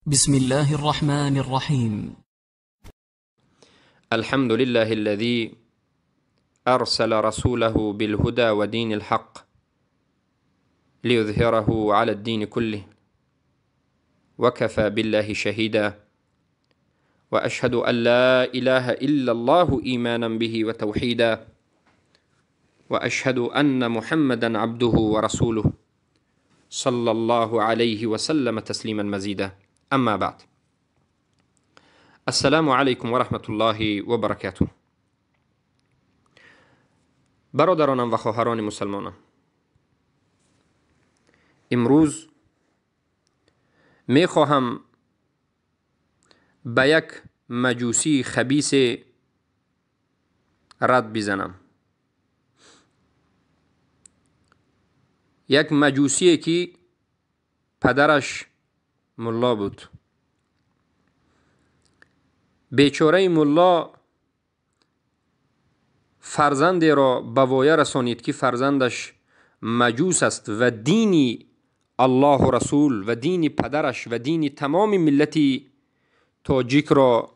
بسم الله الرحمن الرحيم. الحمد لله الذي أرسل رسوله بالهدى ودين الحق ليظهره على الدين كله وكفى بالله شهيدا، وأشهد أن لا إله إلا الله إيمانا به وتوحيدا، وأشهد أن محمدا عبده ورسوله صلى الله عليه وسلم تسليما مزيدا. أما بعد، السلام علیکم و رحمت الله و برکاته. برادرانم و خواهران مسلمانم، امروز می خواهم به یک مجوسی خبیث رد بزنم. یک مجوسی که پدرش ملا بود. بیچاره ملا فرزندی را به وایه رسانید که فرزندش مجوس است و دین الله و رسول و دین پدرش و دین تمام ملت تاجیک را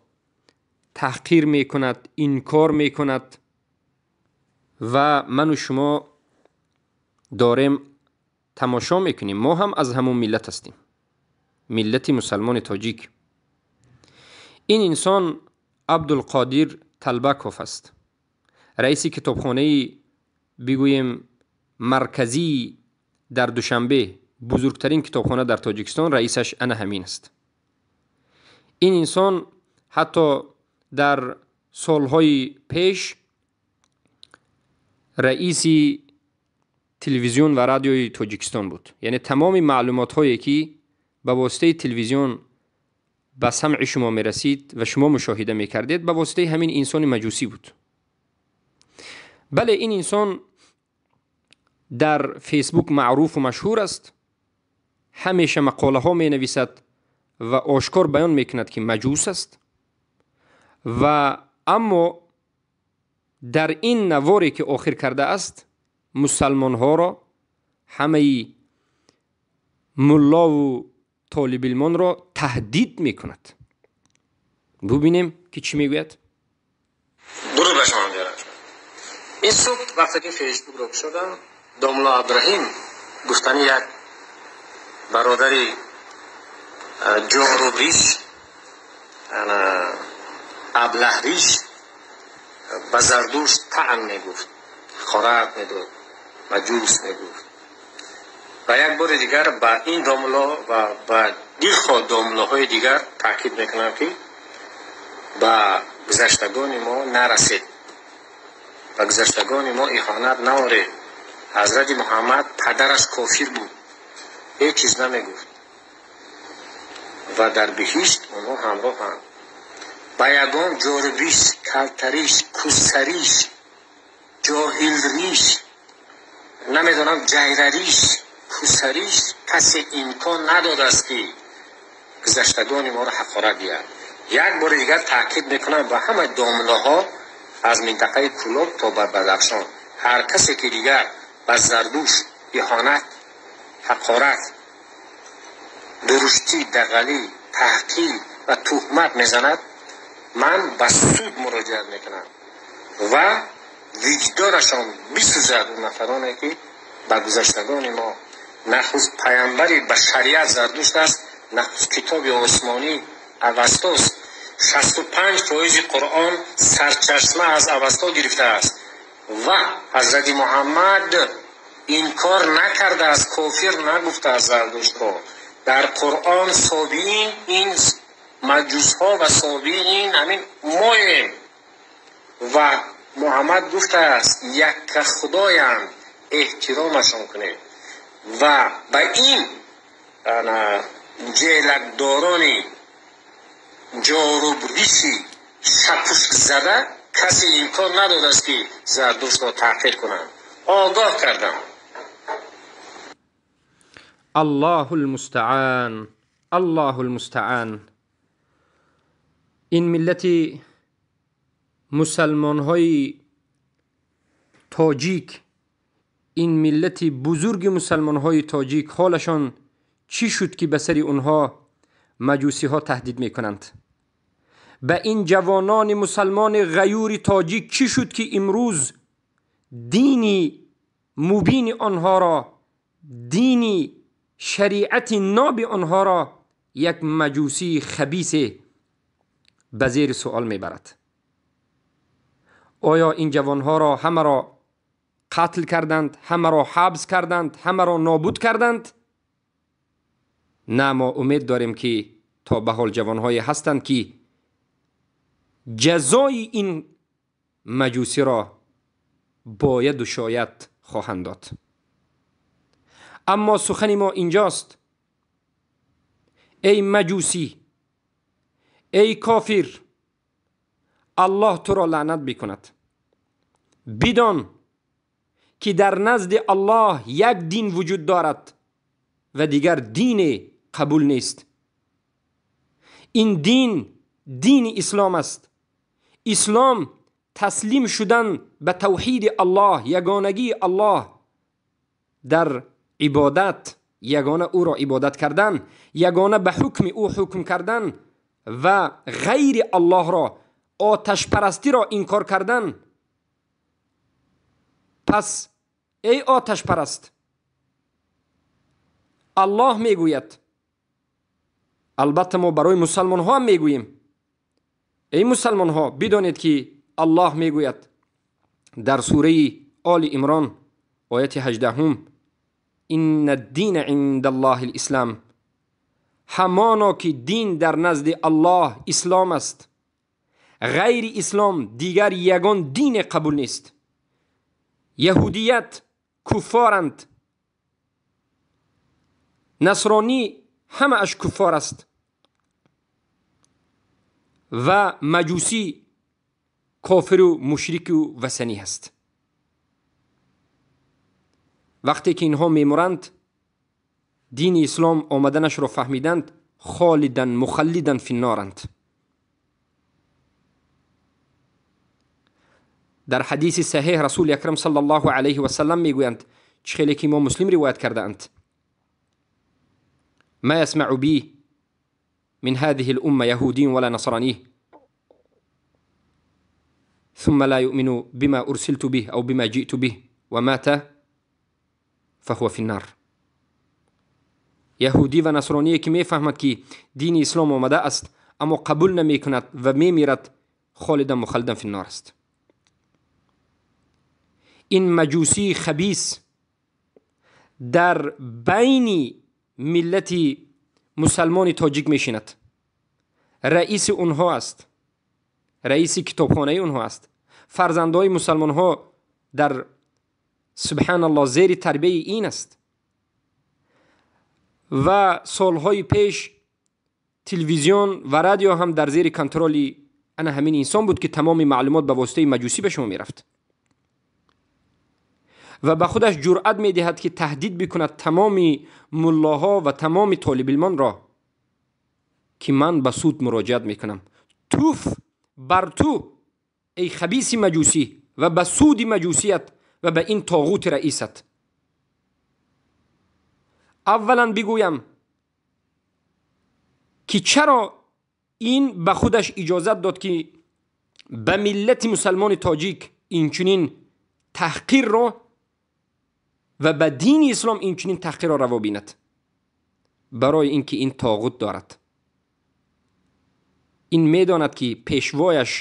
تحقیر میکند، انکار میکند و من و شما داریم تماشا میکنیم. ما هم از همون ملت هستیم، ملت مسلمان تاجیک. این انسان عبدالقادر تلبکوف است، رئیس کتابخانه بگوییم مرکزی در دوشنبه، بزرگترین کتابخانه در تاجیکستان، رئیسش انا همین است. این انسان حتی در سالهای پیش رئیس تلویزیون و رادیوی تاجیکستان بود. یعنی تمام معلومات هایی که به واسطه تلویزیون به سمع شما می رسید و شما مشاهده می کردید به واسطه همین انسان مجوسی بود. بله، این انسان در فیسبوک معروف و مشهور است، همیشه مقاله ها می نویسد و آشکار بیان می کند که مجوس است. و اما در این نواری که آخر کرده است، مسلمان ها را، همه ملا و طالب علمان را تهدید می کند. ببینیم که چی می گوید. درود بر شما میارم. این صبح وقتی که فیسبوک رو شدم، داملا ابراهیم گفتنی یک برادری جاروبریش، ابلهریش، به زردوش طعن میگفت، خورد میداد، مجوس میگفت. و یک بار دیگر به این داملا و به دیگر داملاهای دیگر تاکید میکنم که به گذشتگان ما نرسید، به گذشتگان ما اهانت نوارید. حضرت محمد پدرش کافر بود، هیچ چیز نمیگفت و در بهشت اونها همراه هم. با یگان جاربیش، کلتریش، کوسریش، جاهلریش، نمیدونم جیرریش، کوسریش، کسی امکان نداد است که گذشتگان ما را حقارت دهد. یک بار دیگر تاکید میکنم به همه دامنه از منطقه کلوب تا به بدخشان، هر کسی که دیگر به زردوش اهانت، حقارت، درشتی، دغلی، تحقیر و تهمت میزند، من به سود مراجعت میکنم و وجدانشان بسوزد اون نفرانی که به گذشتگان ما نخست پیامبری به شریعت زردشت است، نخست کتاب آسمانی اوستاست. 65% قرآن سرچشمه از اوستا گرفته است و حضرت محمد انکار نکرده است، کافر نگفته از زردشت را. در قرآن سابین این مجوس ها و سابین همین ماییم و محمد گفته است یک خدایم، احترامشان کنید. و به این جیلکداران جاروبریشی شپشک زده کسی امکان نداد است که زردشت را تحقیر کنند. آگاه کردم. الله المستعان، الله المستعان. این ملت مسلمان های تاجیک، این ملت بزرگ مسلمان های تاجیک، حالشان چی شد که به سر اونها маҷусиҳо таҳдид мекунанд? Ба ин ҷавонони мусалмони ғаюри тоҷик чӣ шуд, ки имрӯз дини мубини онҳоро, дини шариати ноби онҳоро як маҷусии хабисе ба зери суол мебарад? Оё ин ҷавонҳоро ҳамаро қатл карданд, ҳамаро ҳабс карданд, ҳамаро нобуд карданд? На, мо умед дорем, ки то ба ҳол ҷавонҳое ҳастанд, ки ҷазои ин маҷусиро бояду шояд хоҳанд дод. Аммо сухани мо инҷост: эй маҷусӣ, эй кофир, Аллоҳ туро лаънат бикунад. Бидон, ки дар назди Аллоҳ як дин вуҷуд дорад ва дигар дине қабул нест. Ин дин дини ислом аст. Ислом таслим шудан ба тавҳиди Аллоҳ, ягонагии Аллоҳ дар ибодат, ягона ӯро ибодат кардан, ягона ба ҳукми ӯ ҳукм кардан ва ғайри Аллоҳро, оташпарастиро инкор кардан. Пас эй оташпараст, Аллоҳ мегӯяд, албатта мо барои мусалмонҳо ҳам мегӯем, эй мусалмонҳо, бидонед, ки Аллоҳ мегӯяд дар сураи Оли Имрон, ояти 18: инна дина инда Аллоҳи лислам. Ҳамоно ки дин дар назди Аллоҳ ислом аст. Ғайри ислом дигар ягон дине қабул нест. Яҳудият куффоранд, насронӣ ҳамааш куффор аст ва маҷусӣ кофиру мушрику васанӣ аст. Вақте ки инҳо мемуранд, дини ислом омаданашро фаҳмиданд, холидан мухаллидан финноранд. Дар ҳадиси саҳеҳ Расули Акрам саллаллоҳу алайҳи васаллам мегӯянд, чӣ хеле ки имом Муслим ривоят кардаанд: ма ясмау би мин ҳадиҳи лумма яҳудиюн вала насранӣ ثم لا يؤمن بما أرسلت به أو بما جئت به ومات فهو في النار. Яҳудӣ ва насроние ки мефаҳмад, ки дини ислом омада аст, аммо қабул намекунад ва мемирад, холидан мухаллидан финнор аст. Ин маҷусии хабис дар байни миллати мусалмони тоҷик мешинад, раиси онҳо аст, раиси китобхонаи онҳо аст. Фарзандҳои мусалмонҳо дар субҳаналлоҳ зери тарбияи ин аст. Ва солҳои пеш телевизион ва радио ҳам дар зери контроли ана ҳамин инсон буд, ки тамоми маълумот ба воситаи маҷусӣ ба шумо мерафт. Ва ба худаш ҷуръат медиҳад, ки таҳдид бикунад тамоми муллоҳо ва тамоми толибилмонро, ки ман ба суд муроҷиат мекунам. Туф бар ту, эй хабиси маҷусӣ, ва ба суди маҷусият ва ба ин тоғути раисат. Аввалан бигӯям, ки чаро ин ба худаш иҷозат дод, ки ба миллати мусалмони тоҷик инчунин таҳқирро ва ба дини ислом инчунин таҳқирро раво бинад? Барои ин ки ин тоғут дорад. Ин медонад, ки пешвояш,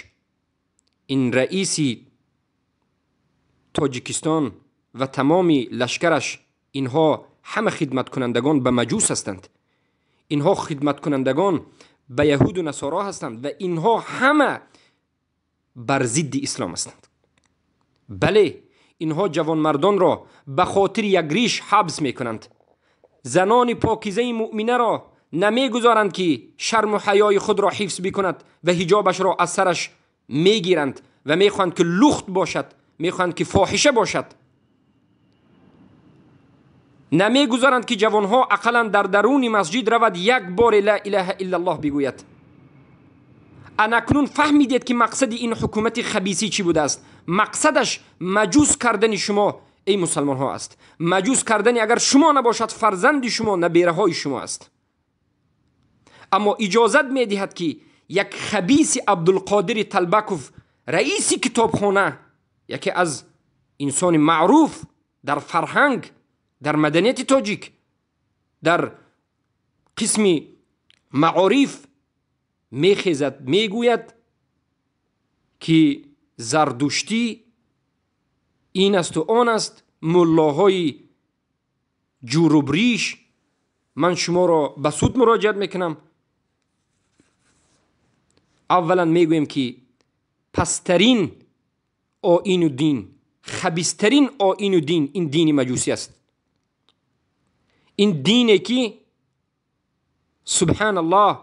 ин раиси Тоҷикистон ва тамоми лашкараш, инҳо ҳама хидматкунандагон ба маҷус ҳастанд, инҳо хидматкунандагон ба яҳуду насоро ҳастанд ва инҳо ҳама бар зидди ислом ҳастанд. Бале, инҳо ҷавонмардонро ба хотири як риш ҳабс мекунанд, занони покизаи муъминаро намегузоранд, ки шарму ҳаёи худро ҳифз бикунад ва ҳиҷобашро аз сараш мегиранд ва мехоҳанд, ки лухт бошад, мехоҳанд, ки фоҳиша бошад. Намегузоранд, ки ҷавонҳо ақаллан дар даруни масҷид равад, як боре ла илаҳа иллаллоҳ бигӯяд. Анакнун фаҳмидед, ки мақсади ин ҳукумати хабисӣ чӣ будааст? Мақсадаш маҷус кардани шумо, эй мусалмонҳо, аст. Маҷус кардани, агар шумо набошад, фарзанди шумо, набераҳои шумо аст. Аммо иҷозат медиҳад, ки як хабиси Абдулқодири Талбаков, раиси китобхона, яке аз инсони маъруф дар фарҳанг, дар маданияти тоҷик, дар қисми маориф мехезад, мегӯяд, ки зардуштӣ ин асту он аст, муллоҳои ҷурубриш, ман шуморо ба суд муроҷиат мекунам. Аввалан мегӯем, ки пасттарин оину дин, хабистарин оину дин ин дини маҷусӣ аст. Ин дине, ки субҳаналлоҳ,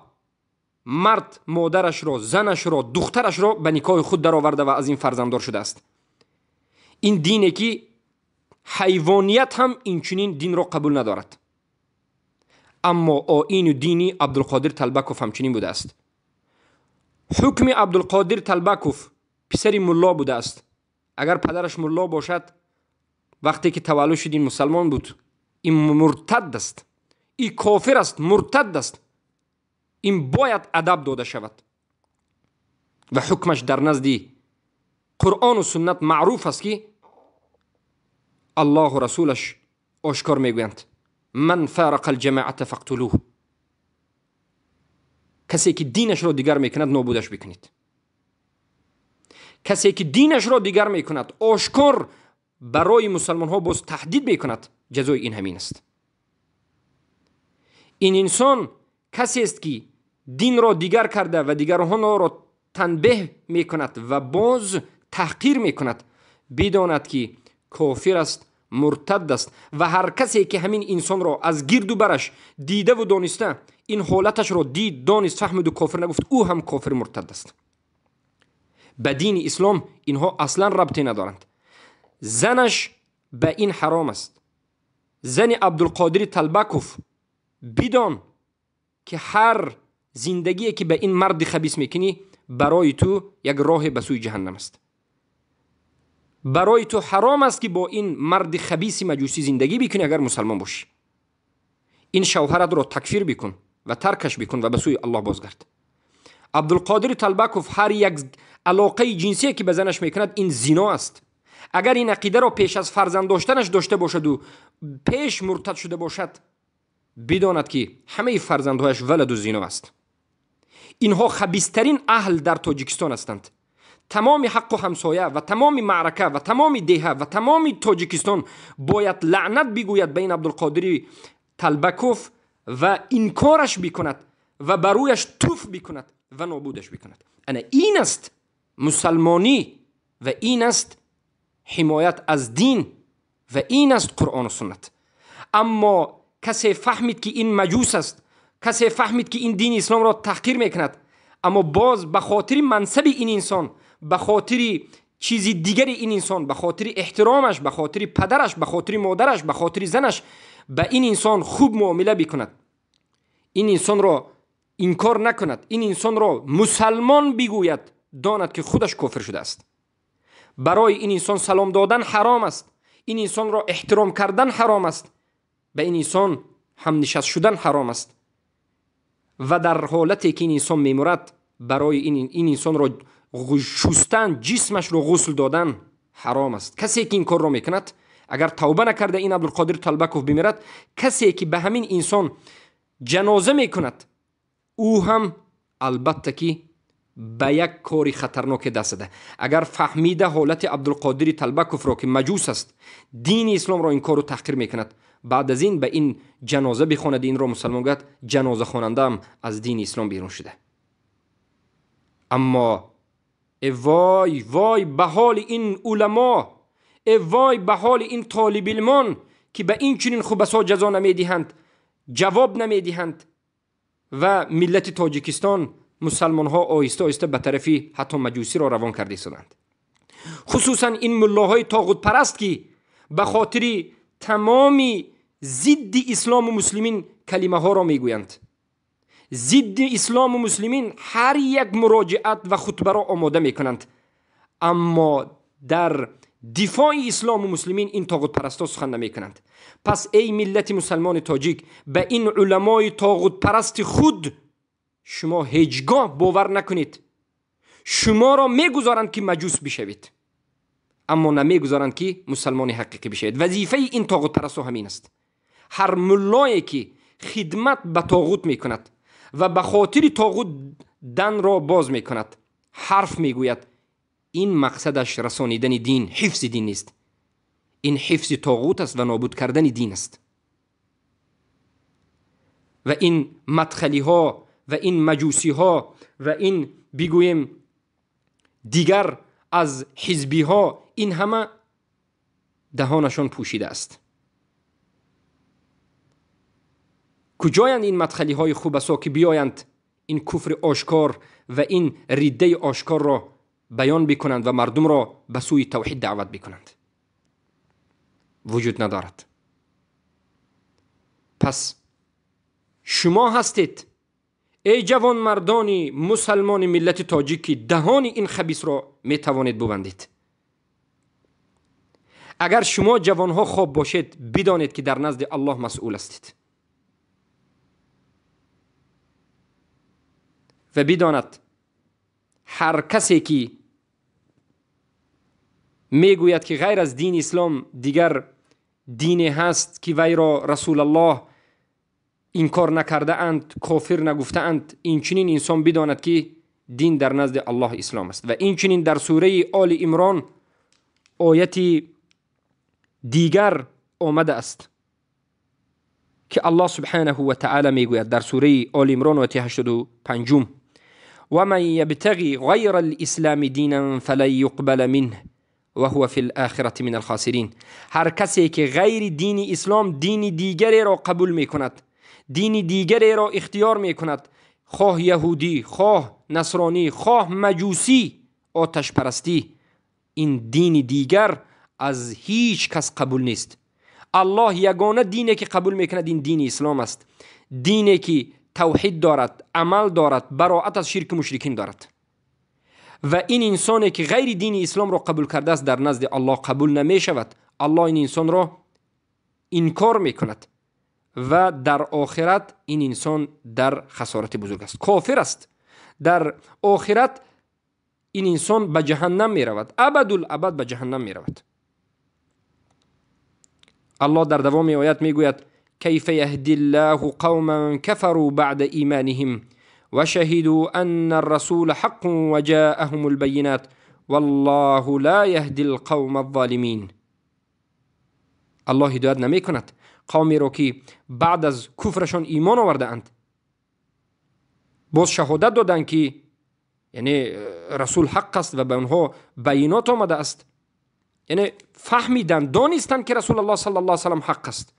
мард модарашро, занашро, духтарашро ба никоҳи худ дароварда ва аз ин фарзанддор шудааст. Ин дине, ки ҳайвоният ҳам инчунин динро қабул надорад. Аммо оину дини Абдулқодир Талбаков ҳамчунин будааст. Ҳукми Абдулқодир Талбаков писари мулло будааст. Агар падараш мулло бошад, вақте ки таваллуд шуд, ин мусалмон буд. Ин муртад аст, ин кофир аст, муртад аст. Ин бояд адаб дода шавад ва ҳукмаш дар назди Қуръону суннат маъруф аст, ки Аллоҳу расулаш ошкор мегӯянд: ман фарақа алҷамоата фақтулуҳ. Касе ки динашро дигар мекунад, нобудаш бикунед. Касе ки динашро дигар мекунад, ошкор барои мусалмонҳо боз таҳдид мекунад, ҷазои ин ҳамин аст. Ин инсон касест, ки динро дигар карда ва дигарҳоро танбеҳ мекунад ва боз таҳқир мекунад, бидонад, ки кофир аст, муртад аст. Ва ҳар касе ки ҳамин инсонро аз гирду бараш дидаву дониста ин ҳолаташро дид, донист, фаҳмиду кофир нагуфт, ӯ ҳам кофир, муртад аст. Ба дини ислом инҳо аслан рабте надоранд. Занаш ба ин ҳаром аст. Зани Абдулқодири Талбаков, бидон, ки ҳар зиндагие ки ба ин марди хабис мекунӣ, барои ту як роҳе ба сӯи ҷаҳаннам аст. Барои ту ҳаром аст, ки бо ин марди хабиси маҷусӣ зиндагӣ бикунӣ, агар мусалмон бошӣ. Ин шавҳаратро такфир бикун ва таркаш бикун ва ба сӯи Аллоҳ бозгард. Абдулқодири Талбаков ҳар як алоқаи ҷинсие ки ба занаш мекунад, ин зино аст. Агар ин ақидаро пеш аз фарзанд доштанаш дошта бошаду пеш муртад шуда бошад, бидонад, ки ҳамаи фарзандҳояш валаду зино аст. Инҳо хабистарин аҳл дар Тоҷикистон ҳастанд. Тамоми ҳаққу ҳамсоя ва тамоми маърака ва тамоми деҳа ва тамоми Тоҷикистон бояд лаънат бигӯяд ба ин Абдулқодири Талбаков ва инкораш бикунад ва ба рӯяш туф бикунад ва нобудаш бикунад. Ана ин аст мусалмонӣ ва ин аст ҳимоят аз дин ва ин аст Қуръону суннат. Аммо касе фаҳмид, ки ин маҷус аст, касе фаҳмид, ки ин дини исломро таҳқир мекунад, аммо боз ба хотири мансаби ин инсон, ба хотири чизи дигари ин инсон, ба хотири эҳтиромаш, ба хотири падараш, ба хотири модараш, ба хотири занаш ба ин инсон хуб муомила бикунад, ин инсонро инкор накунад, ин инсонро мусалмон бигӯяд, донад, ки худаш кофир шудааст. Барои ин инсон салом додан ҳаром аст, ин инсонро эҳтиром кардан ҳаром аст, ба ин инсон ҳамнишаст шудан ҳаром аст. Ва дар ҳолате ки ин инсон мемурад, барои ин инсонро шустан, ҷисмашро ғусл додан ҳаром аст. Касе ки ин корро мекунад, агар тавба накарда ин Абдулқодир Талбаков бимирад, касе ки ба ҳамин инсон ҷаноза мекунад, ӯ ҳам албатта ки ба як кори хатарноке даст зада. Агар фаҳмида ҳолати Абдулқодири Талбаковро, ки маҷус аст, дини исломро инкору таҳқир мекунад, баъд аз ин ба ин ҷаноза бихонад, инро мусалмон гӯяд, ҷанозахонандаам аз дини ислом берун шуда. Аммо э вой, вой ба ҳоли ин уламо, э вой ба ҳоли ин толибилмон, ки ба ин чунин хубасо ҷазо намедиҳанд, ҷавоб намедиҳанд ва миллати Тоҷикистон, мусалмонҳо оҳиста оҳиста ба тарафи ҳатто маҷусиро равон карда истоданд. Хусусан ин муллоҳои тоғутпараст, ки ба хотири тамоми зидди ислому муслимин калимаҳоро мегӯянд, зидди ислому муслимин ҳар як муроҷиат ва хутбаро омода мекунанд, аммо дар дифои ислому муслимин ин тоғутпарастҳо сухан намекунанд. Пас эй миллати мусалмони тоҷик, ба ин уламои тоғутпарасти худ шумо ҳеҷгоҳ бовар накунед. Шуморо мегузоранд ки маҷус бишавед, аммо намегузоранд ки мусалмони ҳақиқӣ бишавед. Вазифаи ин тоғутпарастҳо ҳамин аст. Ҳар муллое ки хидмат ба тоғут мекунад ва ба хотири тоғут данро боз мекунад, ҳарф мегӯяд, ин мақсадаш расонидани дин, ҳифзи дин нест. Ин ҳифзи тоғут аст ва нобуд кардани дин аст. Ва ин мадхалиҳо ва ин маҷусиҳо ва ин бигӯем дигар аз ҳизбиҳо, ин ҳама даҳонашон пӯшида аст. Куҷоянд ин мадхалиҳои хубасо ки биёянд ин куфри ошкор ва ин риддаи ошкорро баён бикунанд ва мардумро ба сӯи тавҳид даъват бикунанд? Вуҷуд надорад. Пас шумо ҳастед, эй ҷавонмардони мусалмони миллати тоҷик, ки даҳони ин хабисро метавонед бубандед. Агар шумо ҷавонҳо хоб бошед, бидонед ки дар назди Аллоҳ масъул ҳастед ва бидонад ҳар касе ки мегӯяд ки ғайр аз дини ислом дигар дине ҳаст ки вайро Расулаллоҳ инкор накардаанд, кофир нагуфтаанд, инчунин инсон бидонад ки дин дар назди Аллоҳ ислом аст. Ва инчунин дар сураи Оли Имрон ояти дигар омада аст ки Аллоҳ субҳанаҳу ва таъала мегӯяд дар сураи Оли Имрон ояти 85: ومن يبتغي غير الإسلام دينا فلن يقبل منه وهو في الآخرة من الخاسرين. هر کسی که غیر دین اسلام دین دیگری را قبول میکند، دین دیگری را اختیار میکند، خواه یهودی، خواه نصرانی، خواه مجوسی، آتش پرستی، این دین دیگر از هیچ کس قبول نیست. الله یگانه دینی که قبول میکند این دین اسلام است، دینی که توحید دارد، عمل دارد، براعت از شرک مشرکین دارد. و این انسانی که غیر دین اسلام را قبول کرده است در نزد الله قبول نمی شود. الله این انسان را انکار میکند و در آخرت این انسان در خسارت بزرگ است، کافر است. در آخرت این انسان به جهنم می رود، ابدالابد به جهنم می رود. الله در دوام آیت می گوید: كيف يهدي الله قوما كفروا بعد إيمانهم وشهدوا أن الرسول حق وجاءهم البينات والله لا يهدي القوم الظالمين. الله هدایت نمی کند قومی را که بعد از کفرشان ایمان آورده اند، باز شهادت دادند که یعنی رسول حق است و به آنها بینات آمده است، یعنی فهمیدند، دانستند که رسول الله صلی الله علیه و سلم حق است،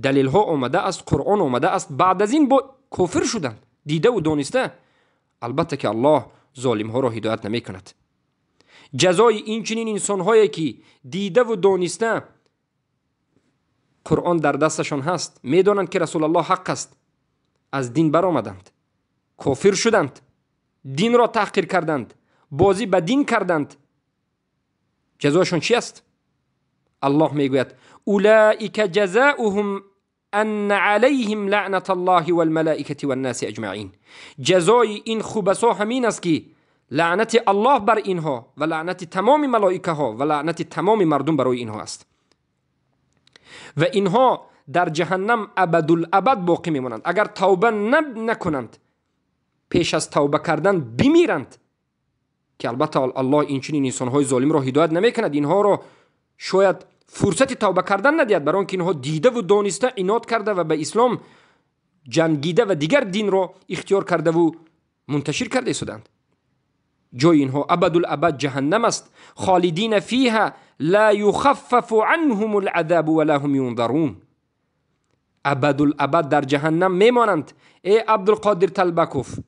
دلیل ها آمده است، قرآن آمده است، بعد از این با کفر شدند، دیده و دانسته. البته که الله ظالم ها را هدایت نمی کند. جزای این چنین انسان هایی که دیده و دانسته قرآن در دستشان هست، میدانند که رسول الله حق است، از دین برآمدند، کافر شدند، دین را تحقیر کردند، بازی به دین کردند، جزایشان چی است؟ الله میگوید: اولئک جزاؤهم ان علیهم لعنت الله والملائکة والناس اجمعین. جزای این خبثا همین است که لعنت الله بر اینها و لعنت تمام ملائکه ها و لعنت تمام مردم برای اینها است و اینها در جهنم ابدالابد باقی میمانند. اگر توبه نکنند، پیش از توبه کردن بمیرند، که البته الله این چنین انسانهای ظالم را هدایت نمیکند، اینها را شاید فرصت توبه کردن ندهد، برای آنکه اینها دیده و دانسته عناد کرده و به اسلام جنگیده و دیگر دین را اختیار کرده و منتشر کرده شدند. جای اینها ابدالابد جهنم است، خالدین فیها لا یخفف عنهم العذاب ولا هم ینظرون. ابدالابد در جهنم میمانند. ای عبدالقادر تلبکوف،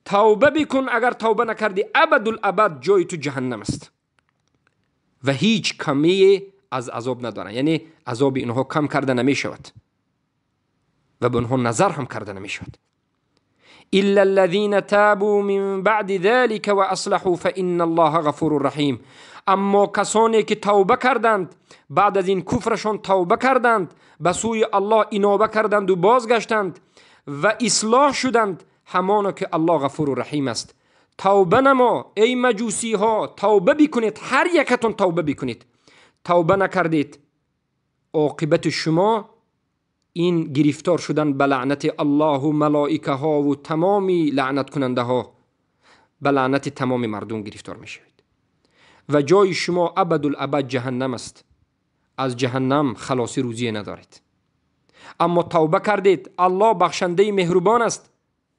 توبه بکن، اگر توبه نکردی ابدالابد جای تو جهنم است و هیچ کمی از عذاب ندارند، یعنی عذاب اینها کم کرده نمی شود و به آنها نظر هم کرده نمی شود. إلا الذين تابوا من بعد ذلك وأصلحوا فإن الله غفور رحیم. اما کسانی که توبه کردند، بعد از این کفرشان توبه کردند، به سوی الله انابه کردند و بازگشتند و اصلاح شدند، ҳамоно ки Аллоҳ ғафуру раҳим аст. Тавба намо эй маҷусиҳо, тавба бикунед, ҳар якатон тавба бикунед. Тавба накардед, оқибати шумо ин гирифтор шудан ба лаънати Аллоҳу малоикаҳову тамоми лаънаткунандаҳо, ба лаънати тамоми мардум гирифтор мешавед ва ҷои шумо абадулабад ҷаҳаннам аст. Аз ҷаҳаннам халоси рӯзие надоред. Аммо тавба кардед, Аллоҳ бахшандаи меҳрубон аст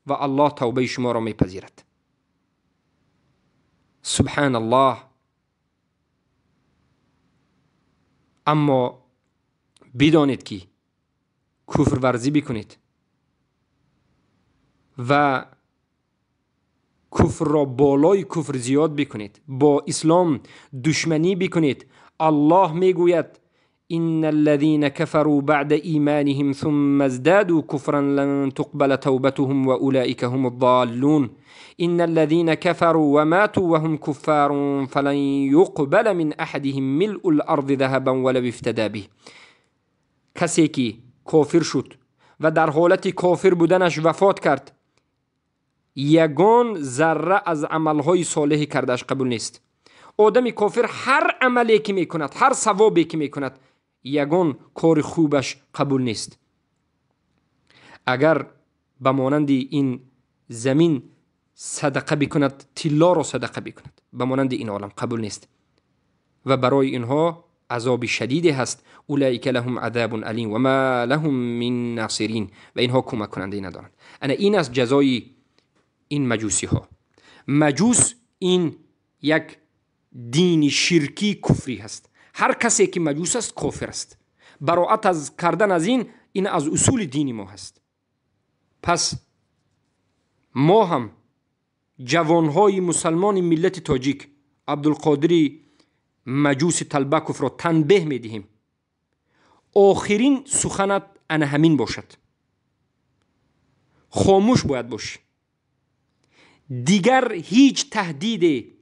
ва Аллоҳ тавбаи шуморо мепазирад. Субҳаналлоҳ. Аммо бидонед ки куфрварзӣ бикунед ва куфрро болои куфр зиёд бикунед, бо ислом душманӣ бикунед. Аллоҳ мегӯяд: إن الذين كفروا بعد إيمانهم ثم ازدادوا كفرا لن تقبل توبتهم وأولئك هم الضالون. إن الذين كفروا وماتوا وهم كفار فلن يقبل من أحدهم ملء الأرض ذهبا ولو افتدى به. کسی که کافر شد و در حالت کافر بودنش وفات کرد، یگان ذره از عملهای صالح کردش قبول نیست. آدم کافر هر عملی که میکند، هر ثوابی که میکند، یگان کار خوبش قبول نیست. اگر به مانند این زمین صدقه بکند، طلا را صدقه بکند، به مانند این عالم قبول نیست و برای اینها عذاب شدیدی هست. اولئک لهم عذاب الیم و ما لهم من ناصرین. و اینها کمک کننده ندارند. انا این است جزای این مجوسی ها. مجوس این یک دین شرکی کفری هست. هر کسی که مجوس است کافر است. براعت از کردن از این از اصول دین ما هست. پس ما هم جوانهای مسلمان ملت تاجیک عبدالقادر مجوس تلبکوف را تنبیه میدهیم. آخرین سخنت انا همین باشد. خاموش باید باشی. دیگر هیچ تهدید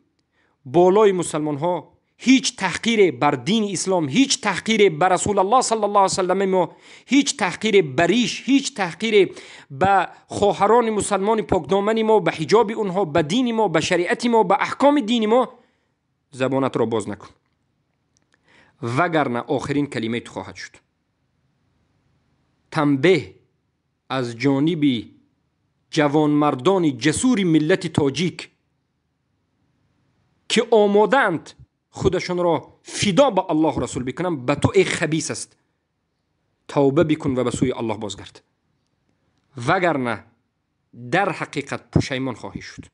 بالای مسلمان ها، هیچ تحقیر بر دین اسلام، هیچ تحقیر بر رسول الله صلی الله علیه وسلم ما، هیچ تحقیر بریش، هیچ تحقیر به خواهران مسلمان پاکدامن ما، به حجاب اونها، به دین ما، به شریعت ما، به احکام دین ما، زبانت را باز نکن، وگرنه آخرین کلمه تو خواهد شد. تنبیه از جانب جوانمردان جسور ملت تاجیک که آمادند خودشان را فدا به الله رسول بکنم، به تو ای خبیث است. توبه بکن و به سوی الله بازگرد، وگرنه در حقیقت پشیمان خواهی شد.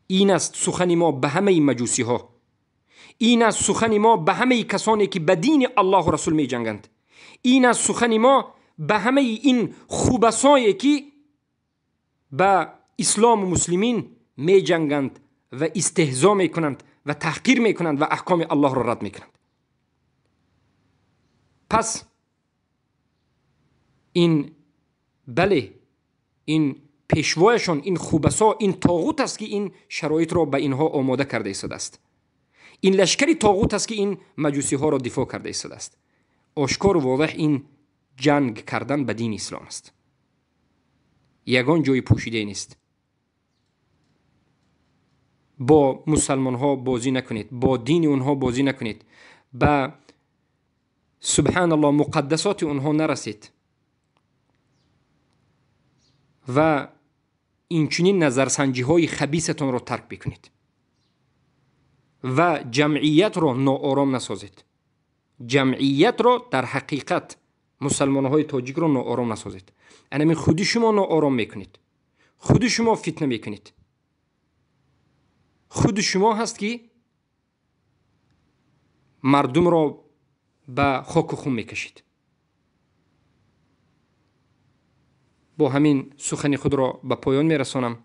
این است سخن ما به همه مجوسی ها. این است سخن ما به همه کسانی که به دین الله و رسول می جنگند. این است سخن ما به همه این خوبسایی که به اسلام و مسلمین می جنگند و استهزا می کنند و تحقیر می کنند و احکام الله را رد می کنند. پس این بله، این پیشوایشان، این خوبسا، این طاغوت است که این شرایط را به اینها آماده کرده ایستاده است. این لشکری طاغوت است که این مجوسی ها را دفاع کرده ایستاده است. آشکار و واضح این جنگ کردن به دین اسلام است. یگان جای پوشیده نیست. با مسلمان ها بازی نکنید، با دین اونها بازی نکنید، به سبحان الله مقدسات اونها نرسید و اینچنین نظرسنجی های خبیثتان را ترک بکنید و جمعیت را ناآرام نسازید. جمعیت را در حقیقت مسلمان های تاجیک را ناآرام نسازید. انمی خودی شما ناآرام میکنید، خود شما فتنه میکنید، خود شما هست که مردم را به خاک و خون میکشید. با همین سخن خود را به پایان میرسانم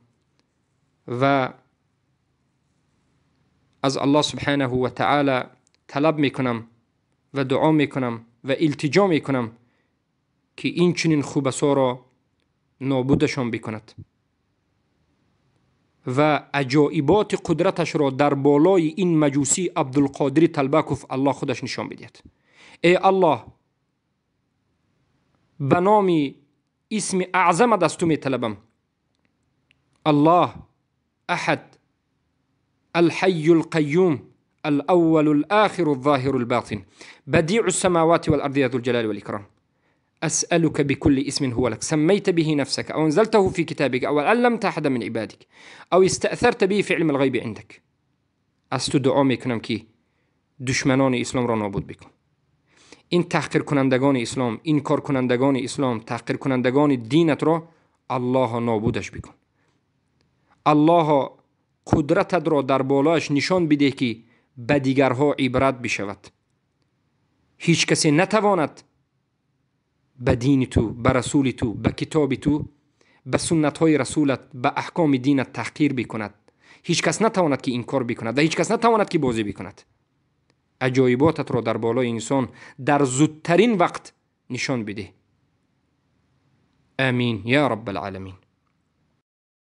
و از الله سبحانه و تعالی طلب میکنم و دعا میکنم و التجا میکنم که این چنین خوبسا را نابودشان بکند و عجایبات قدرتش را در بالای این مجوسی عبدالقادر تلبکوف الله خودش نشان بدهد. ای الله، به نام اسم اعظم از تو میطلبم الله أحد، الحي القيوم، الأول الآخر الظاهر الباطن، بديع السماوات والأرض، يا ذو الجلال والإكرام، أسألك بكل اسم هو لك سميت به نفسك أو أنزلته في كتابك أو علمت أحدا من عبادك أو استأثرت به في علم الغيب عندك. از تو دعا میکنم که دشمنان اسلام را نابود بکن. این تحقیر کنندگان اسلام، انکار کنندگان اسلام، تحقیر کنندگان دینت را الله نابودش بکن. الله قدرتت را در بالایش نشان بده که به دیگرها عبرت بشود. هیچ کسی نتواند به دین تو، به رسول تو، به کتاب تو، به سنت های رسولت، به احکام دینت تحقیر بکند. هیچ کس نتواند که انکار بکند و هیچ کس نتواند که بازی بکند. عجایباتت را در بالای انسان در زودترین وقت نشان بده. آمین یا رب العالمین.